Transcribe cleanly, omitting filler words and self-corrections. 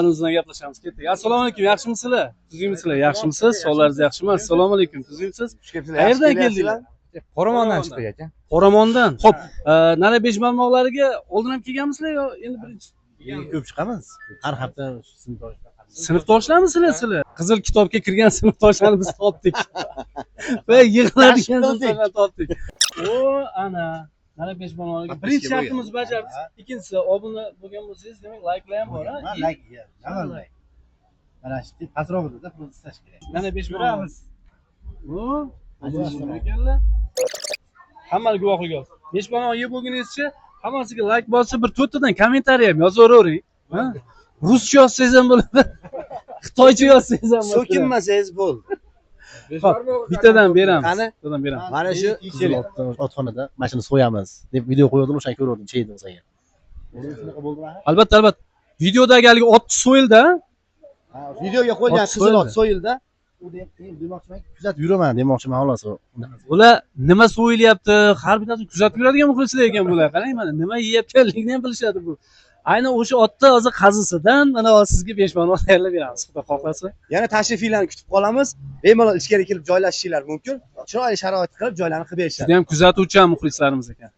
Bilan gaplashamiz. Ketdik. Assalomu alaykum, yaxshimisizlar? Tuzukmisizlar? Yaxshimisiz? Sog'ligingiz yaxshimi? Assalomu alaykum, tuzukmisiz? Qayerdan keldinglar? Qoramondan chiqdik, aka. Qoramondan. Xo'p, nana beshbarmoqlariga oldin ham kelganmisizlar yo endi birinchi? Ko'p chiqamiz. Har hafta sinfdoshlar. Sinfdoshlarmisizlar sizlar? Qizil kitobga kirgan sinfdoshlarni biz topdik. Va yig'iladigan sinfdoshlarni topdik. O, ana nana beshbarmoqlarga birinchi shartimizni bajardik. Ikkinchisi, obuna bo'lgan bo'lsangiz, demak, layklar ham bor, ha? Layk, nima layk? Mana shu pastroqda pul ishlash kerak. Nana beshbarmoq. O, ekanlar. Hammani guvohlik olsin. Beshbarmoq yeb bo'lguningizcha hammasiga layk bosib, bir to'rttadan kommentariy ham yozaveravering. Ha? Ruscha yozsangiz ham bo'ladi. Xitoycha yozsangiz ham bo'ladi. So'kinmasangiz bo'ldi. Xo'p, bittadan beramiz. Qani? Bittadan beramiz. Mana shu Otxonada mashina so'yamiz deb video qo'ygandim, o'shani ko'rgandim, cheydim senga. Shunaqa bo'ldimi? Albatta, albatta. Videodagi haligi ot so'yildi, ha? Videoga qo'yilgan Ot qizil ot so'yildi. so'yildi. U demoqchiman, kuzatib yuraman demoqchiman xolos. Bular nima so'yilyapti, har bittasini kuzatib yuradigan muxlislar ekan bular. Qarang, mana nima yeyotganligini ham bilishadi bu. Aynan o'sha otni hozir qazisidan mana hozir sizga beshbarmoq tayyorlab beramiz, Xudo xohlasa. Yana tashrifinglarni kutib qolamiz. Bemalol ichkari kirib joylashishinglar mumkin. Chiroyli sharoit qilib joylarni qilib berishadi. Juda ham kuzatuvchan muxlislarimiz ekan.